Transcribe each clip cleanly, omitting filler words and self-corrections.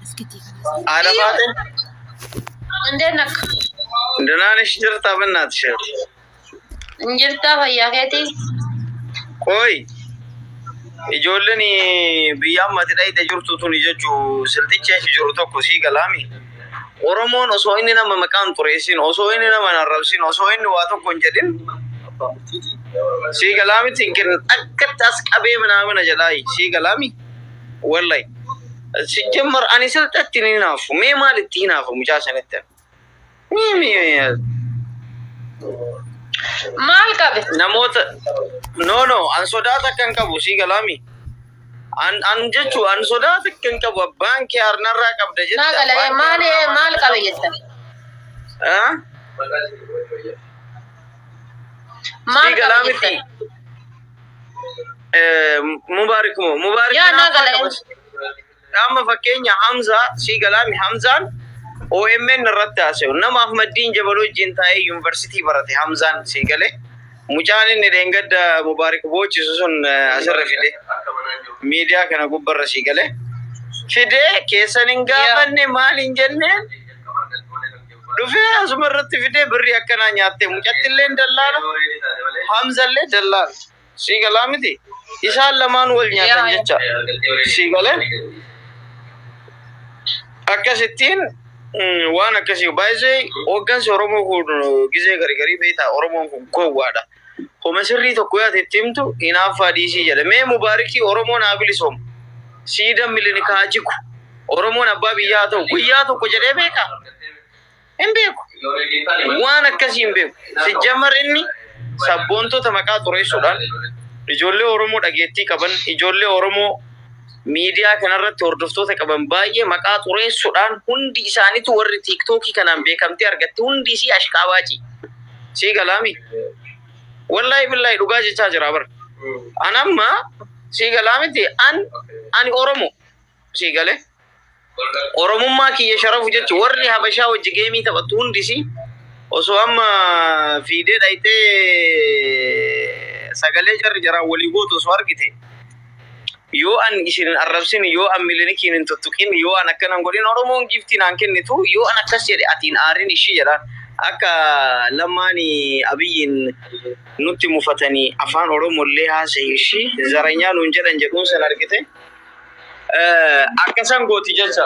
Haadha Faate. እንዴት ነህ? ደህና ነሽ? Jirtaa በእናትሽ? Jirtaa fayyaa keetii? Qoy ijoolleen biyya ammati dhayite jirtu tuni jechuu siltichi achi jiru tokko sii galaami. Oromoon osoo inni nama maqaan xureessin, osoo inni nama hin arrabsin, osoo inni waa tokko hin jedhin sii galaamiti hin kennan akkatti as qabee minaamina jedhaayi sii galaami. Wallahi. Sijjemmar ani silxatti ni hinaafu. Mee maalitti hinaafu mucaa sanitti? Mee mee Maal qabe? Namoota no no an sodaata akka hin qabu sii galaami. An an jechuu an sodaata akka hin qabu abbaan kee harnarraa qabda jette. Naa galee abbaan kee maal harnarraa maal qabe jetta? Ah? Maal Sii qabe galaamiti. jetta? Mubaarik moo Mubaarik Yaa naa hinaaffaa galee. qaba. Amma fakkeenya Hamza sii galaami Hamzaan OMN irratti haasa'u nama Ahmaddiin Jabaloo wajjin taa'ee yuunivarsiitii barate Hamzaan sii galee mucaan inni dheengadda Mubaarik boochisu sun asirra fide miidiyaa kana gubbarra sii galee fidee keessan hin gaafanne maal hin jenneen dhufee asuma irratti fidee birrii akkanaa nyaatte mucattillee dallaala Hamzallee dallaala sii galaa miti isaan lamaan wal nyaatan jecha sii galee akkasittiin waan akkasii baay'ee hooggansi Oromoo kun gizee gargarii beektaa Oromoon kun gowwaadha. Homa sirrii tokko yaate itti himtu hinaaffaa dhiisii jedha. Mee Mubaarikii Oromoon haa bilisoomu. Siidan milinika haa jigu. Oromoon abbaa biyyaa haa ta'u guyyaa tokko jedhee beekaa? Hin beeku. Waan akkasii hin beeku. Sijjamar inni sabboontota maqaa xureessuudhaan ijoollee Oromoo dhageettii qaban, ijoollee Oromoo miidiyaa kanarratti hordoftoota qaban baay'ee maqaa xureessuudhaan hundi isaaniitu warri tiiktookii kanaan beekamtii argatte hundi isii ashqaabaaci. Sii galaami. Wallaahi billaahi dhugaa jechaa jira bara. An amma sii galaamiti an ani Oromoo sii galee. Oromummaa kiyya sharafu jechu warri Habashaa wajji geemii taphattu hundisi osoo amma fiidee dhayxee sagalee jarri jaraan walii gootu osoo argite yoo an isin hin arrabsin yoo an milinikiin hin tuttuqin yoo an akkana hin godhin Oromoon giiftii naan kennitu yoo an akkas jedhe ati hin aarin ishii jedhaan akka lammaani Abiyyiin nutti mufatanii afaan Oromollee haasa'i ishii zaranyaa nuun jedhan jedhuun san argite. Akkasan gooti jecha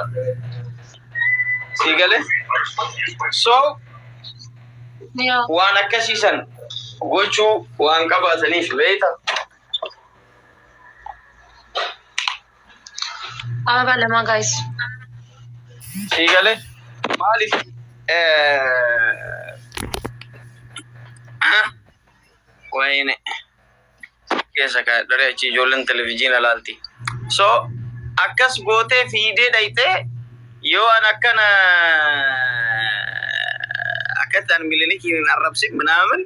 sii gale so Yaa. waan akkasiisan gochuu waan qabaataniif beekta. Ababa lama guys. Sii gale maaliif wayne keessa kaa'edhare achi ijoolleen televizyiina laalti. So akkas gootee fiidee dhayxee yoo an akkana akkatti an milinikiin hin arrabsin minaamin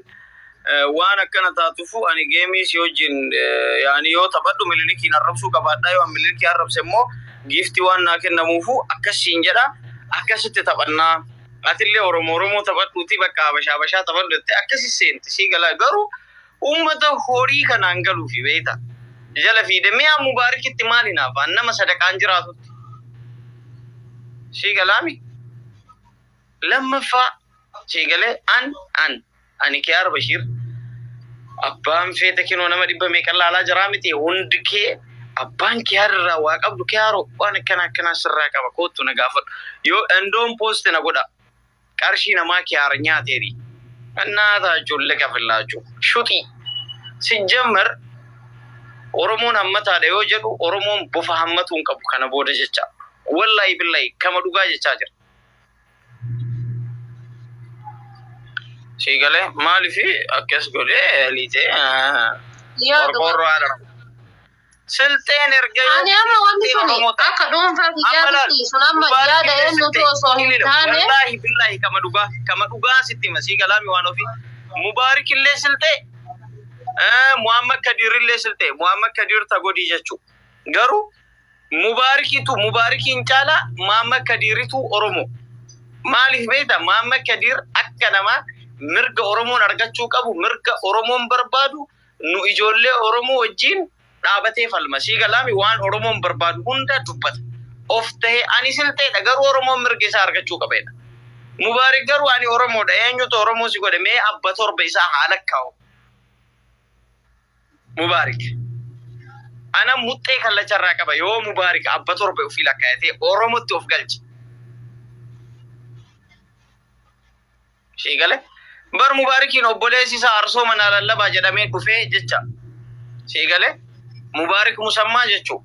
waan akkana taatufu ani geemii si wajjin yaani yoo taphadhu milinikiin arrabsuu qabaadhaa yoo an milinikii arrabse immoo giiftii waan naa kennamuufu akkas siin jedha akkasitti taphannaa atillee Oromoo Oromoo taphadhuuti bakka Habashaa Habashaa taphadhu jettee akkasi seenti sii galaa garuu ummata horii kanaan galuufi beekta jala fiide mi'a Mubaarikitti maal hinaafaan nama sadaqaan jiraatutti sii galaami lammaffaa sii galee an an ani Kiyaar Bashiir abbaan feete kinoo nama dhibba meeqa laalaa jiraa miti hundi kee abbaan Kiyaar irraa waa qabdu Kiyaaroo waan akkana akkanaa sirraa qaba koottu na gaafadhu yoo endoon poosti na godha qarshii namaa Kiyaar nyaateeri እናታችሁ ልከፍላችሁ ሹጢ ሲጀመር Oromoon hammataadha yoo jedhu Oromoon bofa hammatuu hin qabu kana booda jecha wallahi billahi kama dhugaa jechaa jira. Sii galee maaliif akkas godhee liitee Yaa dhugaa. qorqoorroo haadha. Silxeen erga yoo Ani amma wanti silxeen kun Oromoo ta'a. akka dhuunfaa Amma laal kiyyaatti sun amma yaada Mubaarikillee eenyutu silxee osoo hin ilila taane wallaahi billahi kama dhugaa sitti hima sii galaami waan ofii Mubaarikillee silxee Muhammad Kadirillee silxee Muhammad Kadir tagodii jechuu garuu Mubaarikitu Mubaarikiin caalaa Muhammad Kadiritu Oromoo maaliif beekta Muhammad Kadir akka namaa mirga Oromoon argachuu qabu mirga Oromoon barbaadu nu ijoollee Oromoo wajjin dhaabatee falma sii galaami waan Oromoon barbaadu hunda dubbata. Of ta'e ani Silxeedha, garuu Oromoon mirga isaa argachuu qabeedha. Mubaarik garuu ani Oromoodha, eenyutu Oromoo si godhe? Mee abba torba isaa haa lakkaa'u. Mubaarik. Ana muxxee kallacharraa qaba yoo Mubaarik abba torba ofii lakkaa'atee Oromootti of galche. Ishee gale. Bar Mubaarikiin obboleessi isaa Arsoo manaa lallabaa jedhamee dhufee jecha. Ishee gale. Mubaarik Musammaa jechuu.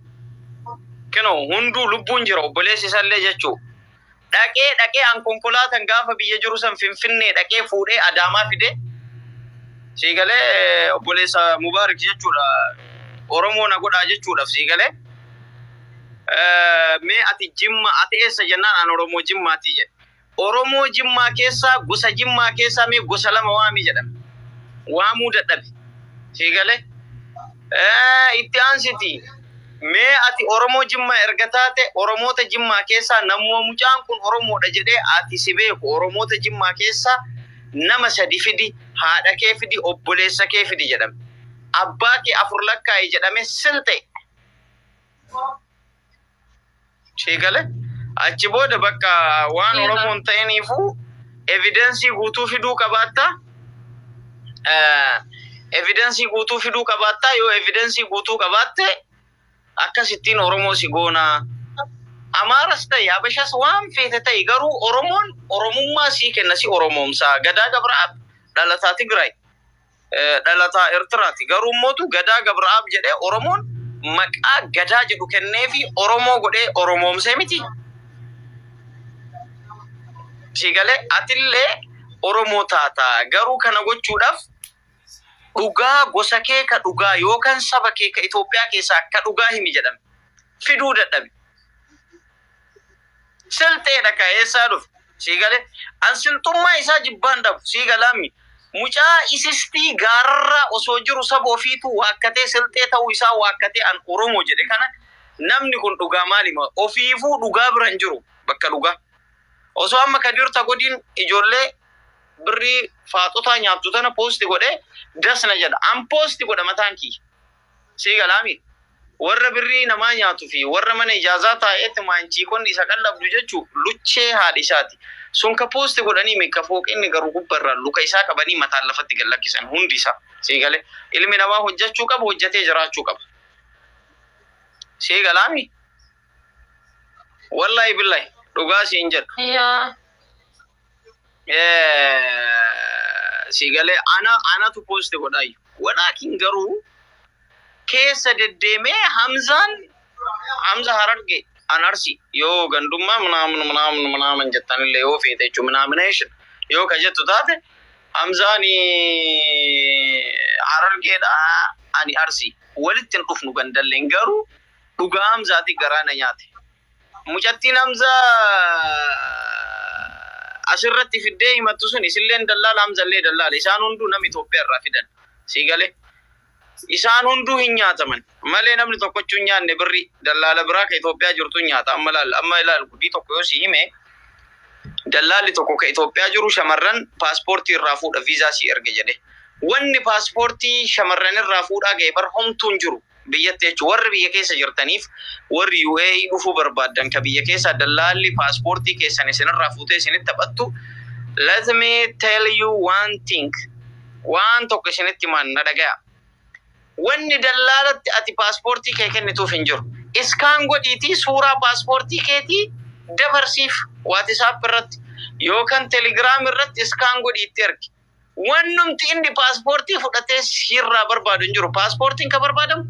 Kinoo hunduu lubbuun jira, obboleessi isallee jechuu. Dhaqee dhaqee an konkolaataan gaafa biyya jiru san Finfinnee dhaqee fuudhee Adaamaa fide. Sii galee, obboleessa Mubaarik jechuudha. Oromoo na godhaa jechuudhaaf, sii galee. Mee ati Jimma, ati eessa jennaan, an Oromoo Jimmaatii jedhe. Oromoo Jimmaa keessaa, gosa Jimmaa keessaa mee gosa lama waami jedhame. Waamuu dadhabe. Sii galee. Itti aansiti. Mee ati Oromoo Jimmaa erga taate, Oromoota Jimmaa keessaa namuma mucaan kun Oromoodha jedhee ati si beeku, Oromoota Jimmaa keessaa nama sadi fidi, haadha kee fidi, obboleessa kee fidi jedhame. Abbaa kee afur lakkaa'i jedhame, Silxe. Sii gale. Achi booda bakka waan Oromoon ta'iniifuu evidence guutuu fiduu qabaatta. Evidence guutuu fiduu qabaatta. Yoo evidence guutuu qabaatte, akkasittiin Oromoo si goonaa. Amaaras ta'e, Habashas waan feete ta'e, garuu Oromoon Oromummaa sii kenna, si Oromoomsaa. Gadaa Gabraab dhalataa Tigraay, dhalataa Eertiraati. Garuu immootu Gadaa Gabraab jedhee Oromoon maqaa Gadaa jedhu kenneefi Oromoo godhee Oromoomsee miti. Si galee, atillee Oromoo taata. Garuu kana gochuudhaaf dhugaa gosa kee ka dhugaa yookaan saba kee ka Itoophiyaa keessaa ka dhugaa himi jedhame. Fiduu dadhabe. Silxeedha ka eessaa dhufe. Sii galee, an silxummaa isaa jibbaan dhabu, sii galaami. Mucaa isistii gaararraa osoo jiru saba ofiitu waakkatee, Silxee ta'uu isaa waakkatee an Oromoo jedhe kana, namni kun dhugaa maalima? Ofiifuu dhugaa bira hin jiru bakka dhugaa. Osoo amma Kadir Tagodiin ijoollee birrii faaxotaa nyaattu tana post godhee dasna jedha. An post godha mataan kiyya. Sii galaami. Warra birrii namaa nyaatuu fi warra mana ijaazaa taa'eetti maanchiikonni isa qallabdu jechuu luchee haadha isaati. Sun ka post godhanii mikka fooqinni garuu gubbarraan luka isaa qabanii mataan lafatti gad lakkisan hundi isaa. Sii galee, ilmi namaa hojjechuu qaba, hojjetee jiraachuu qaba. Sii galaami. Wallahi billahi dhugaa siin jedha. Yaa. Si galee, ana anatu post godhaayyu. Walaakin garuu keessa deddeemee Hamzaan Hamza Hararge, an Arsi, yoo gandummaa ምናምን ምናምን ምናምን jettanillee yoo feete jechuun minaamination yoo ka jettu taate, Hamzaan Harargeedha, ani Arsi, walitti hin dhufnu gandalleen, garuu dhugaa Hamzaati garaa na nyaate. Mucattiin Hamzaa asirratti fiddee himattu sun isilleen dallaala, Hamzallee dallaala. Isaan hunduu nama Itoophiyaa irraa fidan. Sii galee. Isaan hunduu hin nyaataman malee namni tokkochuu hin nyaanne, birri dallaala biraa ka Itoophiyaa jirtu hin nyaata. Amma laal, amma ilaal, guddii tokko yoo si hime, dallaalli tokko ka Itoophiyaa jiru shamarran paaspoortii irraa fuudha, viizaa si erge jedhe. Wanni paaspoortii shamarran irraa fuudhaa ga'e bar homtuu hin jiru biyyatti jechuudha. Warri biyya keessa jirtaniif, warri UAE dhufuu barbaaddan, ka biyya keessa dallaalli paaspoortii keessan isinirraa fuutee isinitti taphattu. Let me tell you one thing. Waan tokko isinitti himan, na dhagaya. Wanni dallaalatti ati paaspoortii kee kennituuf hin jiru. Scan godhiitii suuraa paaspoortii keetii dabarsiif WhatsApp irratti yookaan Telegram irratti scan godhiitti ergi. Wannumti inni paaspoortii fudhatee sirraa barbaadu hin jiru. Paaspoortiin ka barbaadamu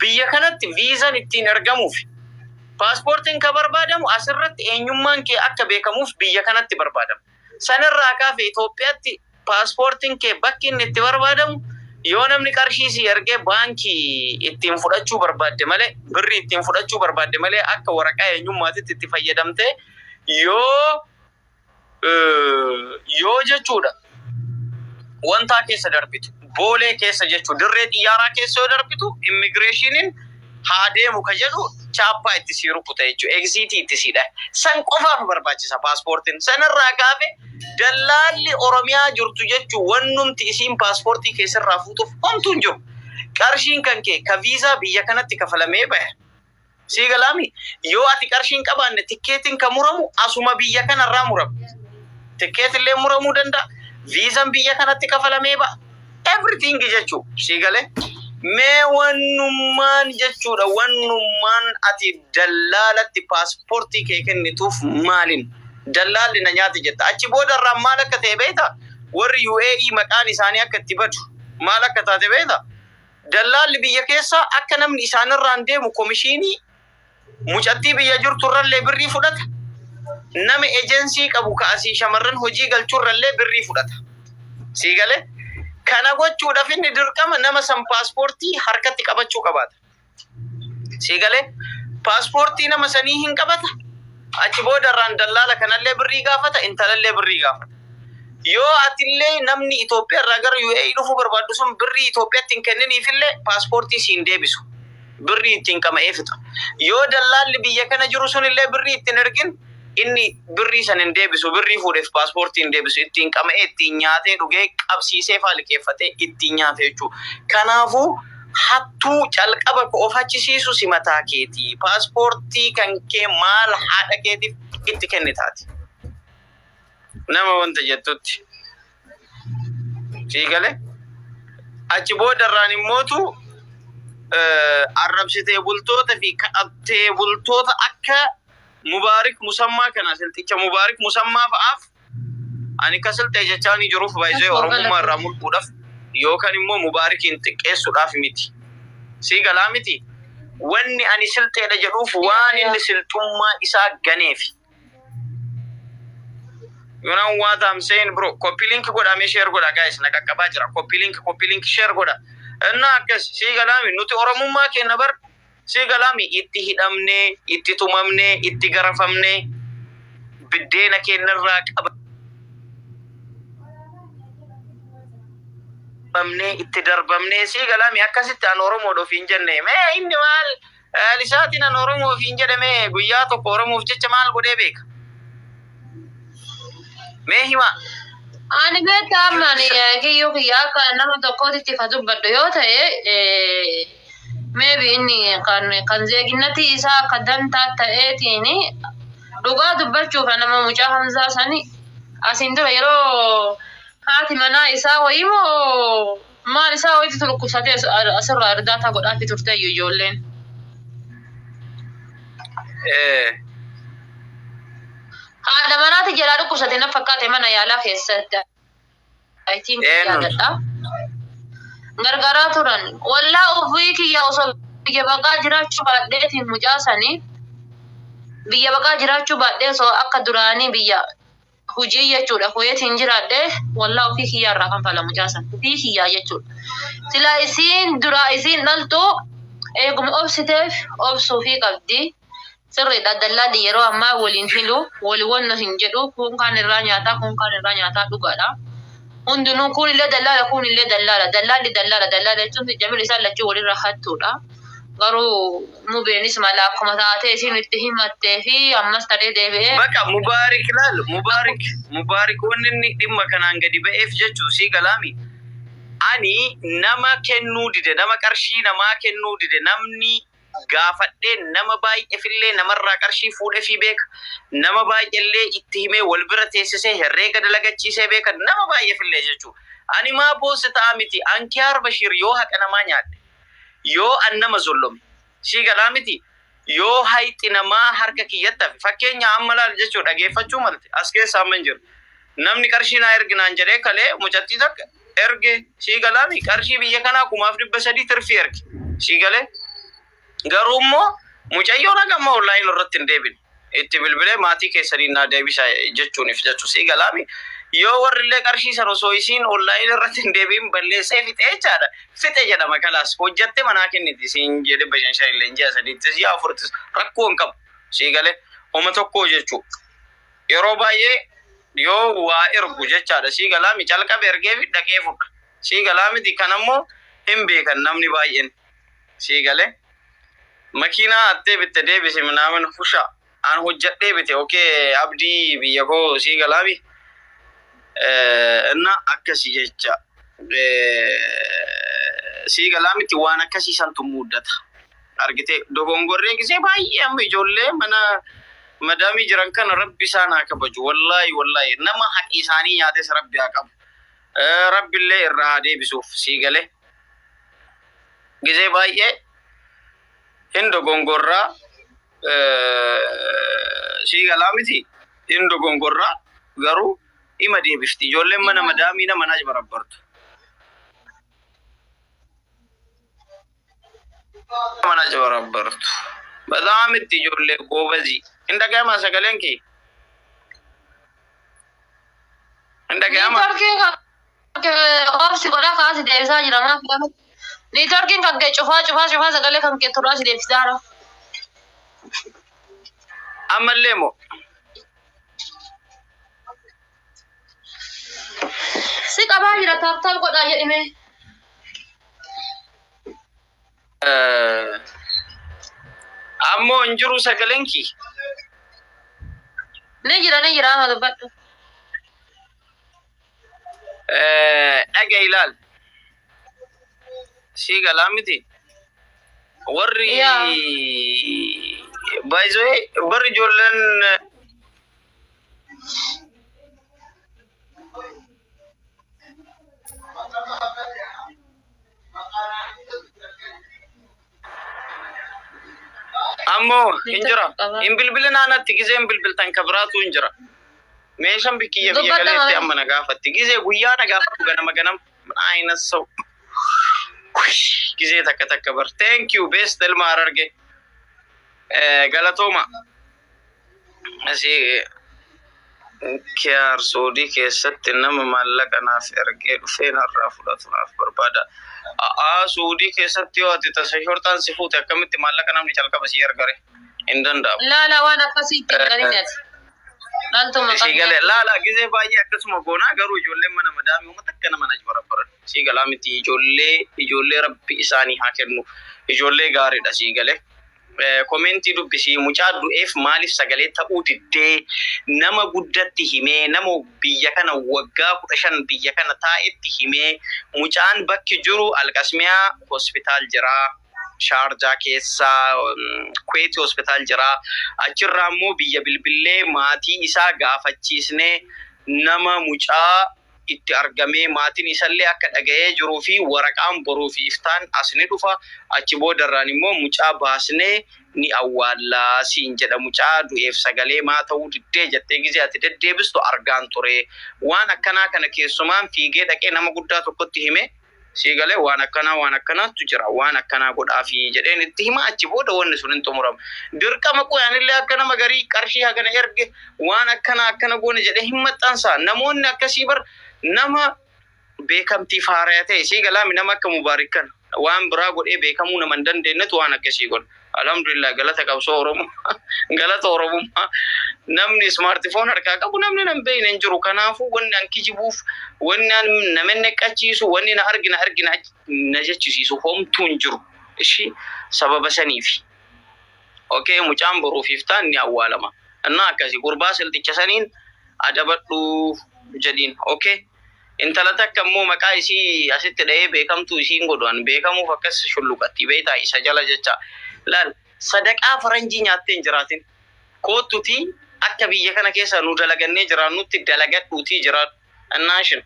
biyya kanatti viizaan ittiin ergamuuf. Paaspoortiin ka barbaadamu asirratti eenyummaan kee akka beekamuuf biyya kanatti barbaadama. Sanirraa kaafe Itoophiyaatti paaspoortiin kee bakki inni itti barbaadamu yoo namni qarshii si ergee baankii ittiin fudhachuu barbaadde malee, birrii ittiin fudhachuu barbaadde malee, akka waraqaa eenyummaatitti itti fayyadamtee yoo jechuudha. Wantaa keessa darbitu, Boolee keessa jechuu, dirree xiyyaaraa keessa yoo darbitu, immigireeshiniin haa deemu ka jedhu chaappaa itti sii rukuta jechuudha. Eegziitii itti siidha. San qofaaf barbaachisa paaspoortiin. Sanarraa kaafe dallaalli Oromiyaa jirtu jechuun wannumti isiin paaspoortii keessarraa fuutuuf homtuu hin jiru. Qarshiin kan kee ka viizaa biyya kanatti kafalamee bahe. Sii galaami, yoo ati qarshii hin qabaanne tikkeetiin kan muramu asuma biyya kanarraa murama. Tikkeetillee muramuu danda'a. Viizaan biyya kanatti kafalamee ba'a. Everything jechuu sii galee. Mee wannummaan jechuudha, wannummaan ati dallaalatti paaspoortii kee kennituuf maalin? Dallaalli na nyaate jetta. Achi boodarraan maal akka ta'e beektaa? Warri UAE maqaan isaanii akka itti badu maal akka taate beektaa? Dallaalli biyya keessaa akka namni isaanirraan deemu komishiinii mucattii biyya jirturrallee birrii fudhata. Nama ejensii qabu ka asii shamarran hojii galchurrallee birrii fudhata. Sii galee? Kana gochuudhaaf inni dirqama nama san paaspoortii harkatti qabachuu qabaata. Sii galee? Paaspoortii nama sanii hin qabata. Achi boodarraan dallaala kanallee birrii gaafata, intalallee birrii gaafata. Yoo atillee namni Itoophiyaa irraa gara UAE dhufuu barbaaddu sun birrii Itoophiyaatti hin kenniniifillee paaspoortii siin deebisu. Birrii ittiin qama'ee fixa. Yoo dallaalli biyya kana jiru sunillee birrii ittiin ergin, inni birrii san hin deebisu. Birrii fuudheef paaspoortii hin deebisu. Ittiin qama'ee, ittiin nyaatee, dhugee, qabsiisee faa liqeeffatee ittiin nyaate jechuudha. Kanaafuu hattuu calqaba ka of achisiisu si mataa keeti. Paaspoortii kan kee maal haadha keetiif itti kennitaati? Nama wanta jettutti. Sii galee? Achi boodarraan immootu arrabsitee bultoota fi kadhattee bultoota akka Mubaarik Musammaa kana, silxicha Mubaarik Musammaa fa'aaf, ani ka silxee jechaa ni jiruuf baay'ee Oromummaa irraa mulquudhaaf yookaan immoo Mubaarikiin xiqqeessuudhaaf miti. Sii galaa miti? Wanni ani silxeedha jedhuuf waan inni silxummaa isaa ganeefi. You know what I'm saying, bro? Copy link godha, mee share godha, guys, na qaqqabaa jira. Copy link, copy link, share godha. Inna akkas, sii galaami, nuti Oromummaa keenya bar, sii galaami, itti hidhamnee, itti tumamnee, itti garafamnee, biddeena keenyarraa qabamnee, itti darbamnee, sii galaami, akkasitti an Oromoodha ofiin jenne. Mee inni maal isaatiin an Oromoo ofiin jedhame, guyyaa tokko Oromoof jecha maal godhee beeka? Mee himaa. Ani beektaa, amma ani kiyyoo kiyya akka nama tokkootitti ka dubbadhu yoo ta'e, maybe inni kan zeeginnati isaa akka dantaa ta'eetiin, dhugaa dubbachuuf, nama mucaa Hamzaa sani asiin dura yeroo haati manaa isaa wayii moo maal isaa wayiitti dhukkubsatee asirraa irdaataa godhaafi turte iyyuu ijoolleen. Haadha manaati jalaa dhukkubsate na fakkaate mana yaalaa keessatti. I think Eenyuun? yaadadha. Gargaaraa turan. Wallaa ofii kiyya osoo biyya baqaa jiraachuu baadheetiin mucaa sanii biyya baqaa jiraachuu baadhee, osoo akka duraanii biyya hojii jechuudha kuweetiin jiraadhee, wallaa ofii kiyyaa irraa kanfala mucaa san ofii kiyyaa jechuudha. Sila isiin duraa isiin dhaltu eeguma obsiteef obsuufii qabdi. Sirriidha, dallaalli yeroo ammaa waliin hilu, walii wanna hin jedhu, kun kaan irraa nyaataa, kun kaan irraa nyaataa, dhugaadha. Hundinuu kun illee dallaala, kun illee dallaala, dallaalli dallaala, dallaala jechuun jamil isaan lachuu walirra hattuudha. Garuu mubeenis mala akkuma taatee isiin itti himattee fi ammas taree deebi'ee. Baqa Mubaarik laal, Mubaarik, Mubaarik, wanni inni dhimma kanaan gadi ba'eef jechuu, sii galaami. Ani nama kennuu dide, nama qarshii namaa kennuu dide, namni gaafadhee nama baay'eefillee namarraa qarshii fuudhee fi beeka. Nama baay'eellee itti himee, wal bira teessisee herreega dalagachiisee beeka, nama baay'eefillee jechuu. Ani maa boosse ta'a miti, Ankiyaar Bashiir, yoo haqa namaa nyaadhe, yoo an nama zollome, sii galaa miti, yoo hayxi namaa harka kiyyatti hafe, fakkeenya amma laal jechuu, dhageeffachuu malte, as keessa amma hin jiru. Namni qarshii naa erginaan jedhee kalee mucattii takka erge, sii galaami, qarshii biyya kanaa 3,300 tirfii erge, sii galee. Garuu immoo mucayyoon haga amma online irratti hin deebine. Itti bilbilee maatii keessanii naa deebisa jechuuniif jechuu, sii galaami. Yoo warri illee qarshii sana osoo isiin online irratti hin deebiin balleessee fixee jechaadha. Fixe jedhama, kalaas hojjatte manaa kenniti isiin jedhe 500 illee ji'a 3ttis ji'a 4ttis rakkoo hin qabu. Sii galee, homa tokko jechuu. Yeroo baay'ee yoo waa ergu jechaadha, sii galaami, calqabe ergee fi dhaqee fudha. Sii galaa miti, kanammoo hin beekan namni baay'een. Sii galee, makiinaa attee bitte deebisi minaamin husha an hojjadhee bite, okay, abdii biyya koo, sii galaami. Inna akkasi jecha, sii galaa miti, waan akkasii santu muddata. Argitee dogongorree gisee baay'ee amma ijoollee mana madaamii jiran kana Rabbi isaan haa kabaju. Wallaahi wallaahi nama haqi isaanii nyaates Rabbi haa qabu. Rabbillee irraa haa deebisuuf sii galee. Gisee baay'ee hin dogongorraa sii galaa miti hin dogongorraa garuu ima deebifti. Ijoolleen mana madaamii nama na barabbartu. Mana barabbartu. Badaam itti ijoollee goobazii. Hin dhaga'amaa sagaleen kee? Hin dhaga'amaa? Niitworkiin kan oofsi godhaa kaasi deebisaa jira maaf gaafa. Niitworkiin kan kee cufaa cufaa cufaa sagalee kan kee turaa si deebisaa jira. Ammallee moo? Si qabaa jira tap tap godhaa jedhime. Ammoo hin jiru sagaleen kee? Ni jira ni jira amma dubbadhu. Dhaga ilaal. Sii galaa miti. Warri Yaa. baay'ee barri ijoolleen ammoo hin jira. Hin bilbilin aanatti gisee hin bilbiltan ka biraatu hin jira. Meeshaan bikkiyya biyya Dubbadha galeetti malee. amma na gaafatti. Gisee guyyaa na gaafatu ganama ganama. Ayina sau. Gisee takka takka bar. Thank you best ilma Hararge. Galatooma. Asii kiyaar Suudii keessatti nama maallaqa naaf ergee dhufee narraa fudhatu naaf barbaada. A'aa Suudii keessatti yoo ati tasa shorxaan si fuute akkamitti maallaqa namni calqaba si ergare hin danda'amu. Laala waan akkasii itti hin galin ati. Laaltu maqaan Sii galee laala gisee baay'ee akkasuma goonaa garuu ijoolleen mana madaamii uummata akka nama na barabbaran. Sii galaa miti ijoollee ijoollee Rabbi isaanii haa kennu. Ijoollee gaariidha sii galee. Komentii dubbisii mucaa du'eef maaliif sagalee ta'uu diddee nama guddatti himee nama biyya kana waggaa 15 biyya kana taa'etti himee mucaan bakki jiru Alqasmiyaa hospitaal jira. Shaarjaa keessa Kuweeti hospitaal jira. Achirraa immoo biyya bilbillee maatii isaa gaafachiisnee nama mucaa itti argamee maatiin isallee akka dhaga'ee jiruu fi waraqaan boruu fi iftaan as ni dhufa. Achi boodarraan immoo mucaa baasnee ni awwaallaa siin jedha mucaa du'eef sagalee maa ta'uu diddee jettee gizee ati deddeebistu argaan ture. Waan akkanaa kana keessumaan fiigee dhaqee nama guddaa tokkotti hime sii galee waan akkanaa waan akkanaatu jira waan akkanaa godhaafi jedheen itti hima achi booda wanni sun hin xumuramu. Dirqama qoyaanillee akka nama garii qarshii hagana erge waan akkana akkana goone jedhee hin maxxansa. Namoonni akkasii bar nama beekamtiif haaraya ta'e sii galaami nama akka Mubaarik kana waan biraa godhee beekamuu nama hin dandeenyetu waan akkasii godha. Alhamdulillah galata qabsoo Oromoo galata Oromummaa namni smartphone harkaa qabu namni nan beekne hin jiru. Kanaafuu wanni an kijibuuf wanni an nama neqqachiisu wanni na argina argina na jechisiisu homtuu hin jiru. Ishi sababa saniifi. Okay mucaan boruuf iftaan ni awwaalama. Innaa akkasi gurbaa silxicha saniin adabadhu jedhiin. Okay. Intala takka immoo maqaa isii asitti dha'ee beekamtuu isiin godhu an beekamuuf akkas shulluqatti beektaa isa jala jecha. Laal sadaqaa faranjii nyaattee hin jiraatin. Koottutii akka biyya kana keessa nu dalagannee jiraannutti dalagadhuutii jiraadhu. Annaashin.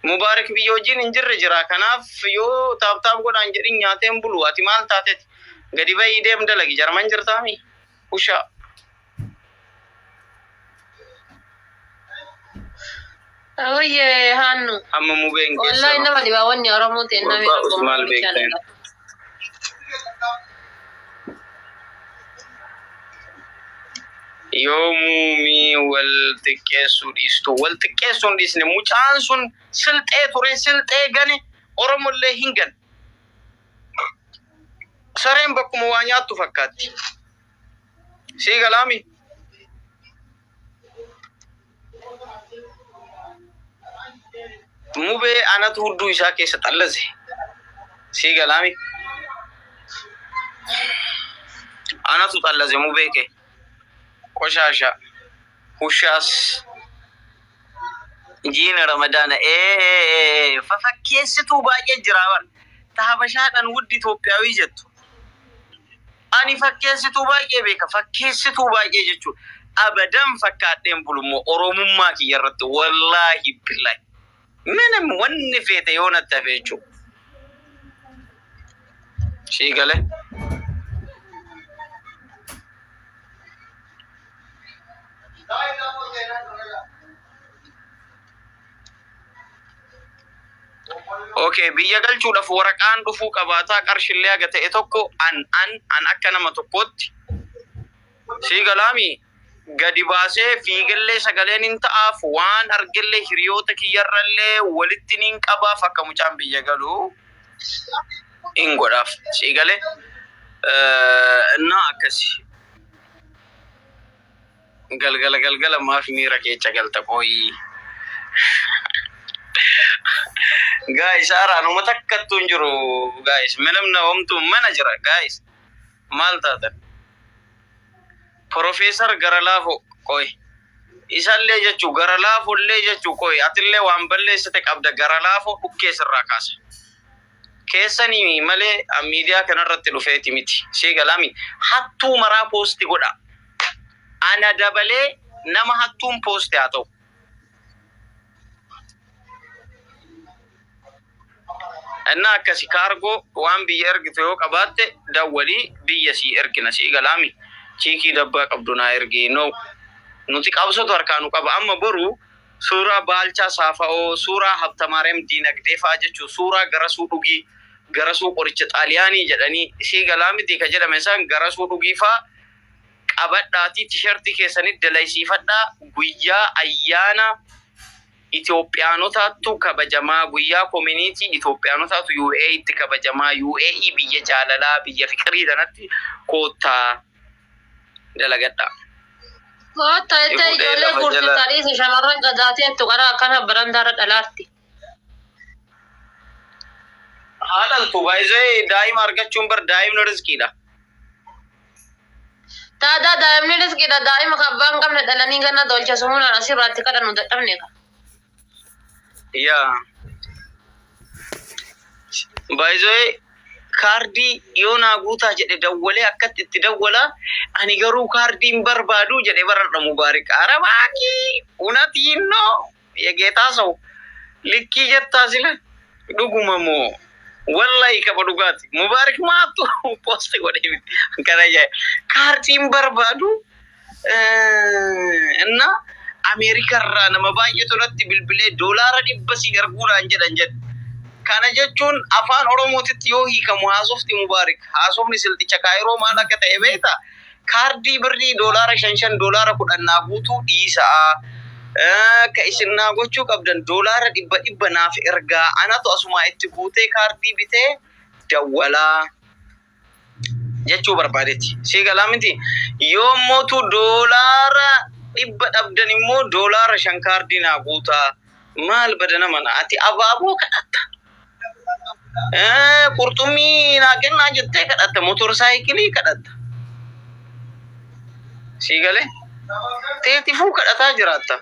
Mubaarak biyya wajjin hin jirre jira. Kanaaf yoo tap tap godhaan jedhin nyaatee hin bulu. Ati maal taateeti? Gadi bahii deem dalagi. Jarman jirtaami? Ushaa. Oyyee haannu. Amma mubeen keessa. Wallahi nama dhibaa wanni Oromoo ta'e namni Gurbaa tokko Usmaal bishaan beekteen. irra. Yoo muumii wal xiqqeessuu dhiistu wal xiqqeessuu hin dhiisne mucaan sun silxee ture silxee gane Oromollee hin gane. Sareen bakkuma waa nyaattu fakkaatti. Sii galaami? Mubee anatu hudduu isaa keessa xallaze. Sii galaami? Anatu xallaze mubee kee. Qoshaasha. Hushaas. Jiina Ramadaana. Ee fafakkeessituu baay'ee jira bar. Ta Habashaadhaan wuddi Itoophiyaawii jettu. Ani fakkeessituu baay'ee beeka. Fakkeessituu baay'ee jechuudha. Abadan fakkaadheen bulummoo Oromummaa kiyya irratti wallaahi billahi. Minam wanni feete yoo natti hafe jechuudha. Sii galee. Okay, biyya galchuudhaaf waraqaan dhufuu qabaataa qarshillee haga ta'e tokko an akka nama tokkootti sii galaami gadi baasee fiigallee sagaleen hin ta'aaf waan argellee hiriyoota kiyyarrallee walitti nin qabaaf akka mucaan biyya galu hin godhaaf sii galee na akkasi galgala galgala maaf miira keessa galta qooyii. Guys, haaraan uummata akkattuu hin jiru guys. Minamna homtuu mana jira guys. Maal taatan? Profeesar Garalaafoo qoy. Isallee jechuu Garalaafollee jechuu qoy. Atillee waan balleessite qabda, Garalaafoo dhukkee sirraa kaasa. Keessanii malee miidiyaa kanarratti dhufeeti miti. Sii galaami. Hattuu maraa post godha. Ana dabalee nama hattuun post haa ta'u. Innaa akkasi kaargoo waan biyya ergitu yoo qabaatte dawwalii biyya sii ergina, sii galaami. Chiikii dabbaa qabdu naa ergi, no. Nuti qabsotu harkaa nu qaba. Amma boru suuraa Baalchaa Saafa'oo, suuraa Habtamaariyaam Diinagdee fa'aa jechuun suuraa Garasuu Dhugii, Garasuu qoricha Xaaliyaanii jedhanii, sii galaamiti, ka jedhame isaan Garasuu Dhugii fa'aa qabadhaatii tishartii keessanii dalaysiifadhaa. Guyyaa ayyaana Itoophiyaanotaattu kabajamaa, guyyaa community Itoophiyaanotaatu UAEtti kabajamaa, UAE biyya jaalalaa, biyya fiqirii tanatti koottaa dalagadhaa. Koottaa jettee Fuudhee ijoollee lafa guurti jala. Tariisi shamarran gadaateettu karaa akkana barandaarra dhalaarti. Haadhaltu baay'isee daa'ima argachuun bar daa'imni riskiidha. Taadaa daa'imni riskiidha, daa'ima kan abbaan qabne dhalanii ganna tolcha sumuunaan asirraatti kadhannu dadhabne ka. Yaa. Baay'isee kaardii yoo naa guutaa jedhe dawwalee akkatti itti dawwalaa, ani garuu kaardiin barbaadu jedhe baradha Mubaarik. Arabaakii unatiin ነው የጌታ ሰው likkii jettaa sila dhuguma moo wallahi qaba dhugaati Mubaarik maattu post godhe kana jedhe kaardiin barbaadu እና Ameerikarraa nama baay'eetu natti bilbilee $100 si erguudhaan jedhan jedhe. Kana jechuun afaan Oromootitti yoo hiikamu haasofti Mubaarik haasofni silticha Kaayiroo maal akka ta'e beektaa? Kaardii birrii $5 5 $10 naa guutuu dhiisaa. Ka isin naa gochuu qabdan $100 100 naaf ergaa, anatu asumaa itti guutee kaardii bitee dawwalaa jechuu barbaadetti. Sii galaa miti? Yoo mootu $100 dhabdan immoo $5 kaardii naa guutaa. Maal badana mana ati abaaboo kadhatta. Qurxummii naa kennaa jettee kadhatta. Motorsaayikilii kadhatta. Sii galee? Teetifuu kadhataa jiraatta.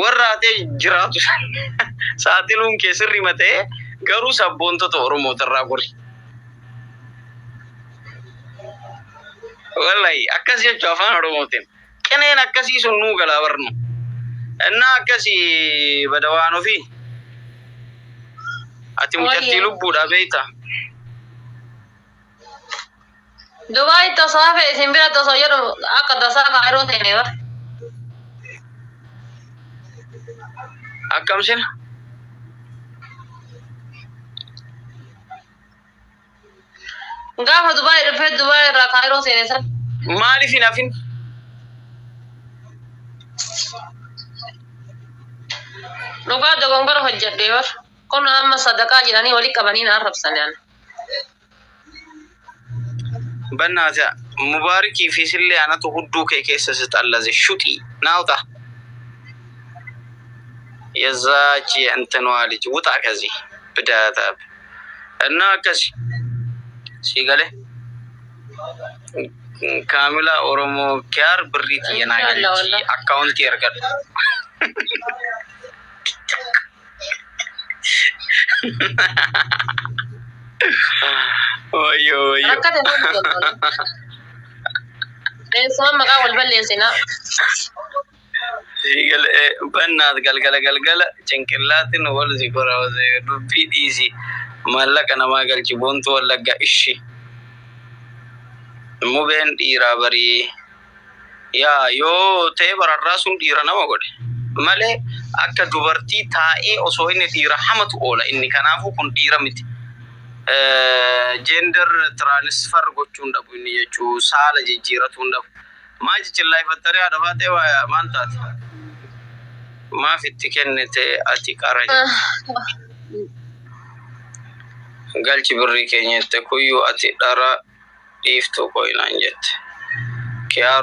Warra hatee jiraatu saaxiluun kee sirrii ta'ee garuu sabboontota Oromootirraa gori. Wallahi akkas jechuu afaan Oromootiin. Qineen akkasii sun nuu galaa barnu. Innaa akkasii bada waan ofii. Ati mucattii Wayye. lubbuudha beekta. Dubaay osoo hafe isin bira osoo jedhu akka tasaa kaayiroo ta'e bar. Akkam sila? Gaafa Dubaay dhufee Dubaay irraa kaayiroo seene san. Maaliif hin hafin? Dhugaa dogongora hojjedhe bar. Kun amma sadaqaa jedhanii walii qabanii na arrabsan yaana. Bannaata Mubaarikii fi sillee anatu hudduu kee keessa si xallaze shuxii ናውጣ የዛች የእንትኗ ልጅ ውጣ ከዚህ ብዳታብ እና akkasi si galee kaamila Oromoo kiyaar birrii tiyya naa Inshallah galchi wallah. Akkaawuntii ergadhu. Wayyoo wayyoo. Rakkate nama toltola. Eessuma maqaa wal balleessinaa. Bannaat galgala galgala cinqillaatiin wal si kora dubbii dhiisi maallaqa namaa galchi Boontuu Wallaggaa ishi. Mubeen dhiiraa barii yaa yoo ta'e bararraa sun dhiira nama godhe malee akka dubartii taa'ee osoo inni dhiira hamatu oola inni, kanaafuu kun dhiira miti. Gender transfer gochuun dhabu inni jechuu, saala jijjiiratuun dhabu. Maa jechillaayifattarii haadha faatee maal taate? Maaf itti kennite ati qara galchi birrii keenya jette kuyyuu ati dhara dhiiftuu koinaan jette. Kiyaa.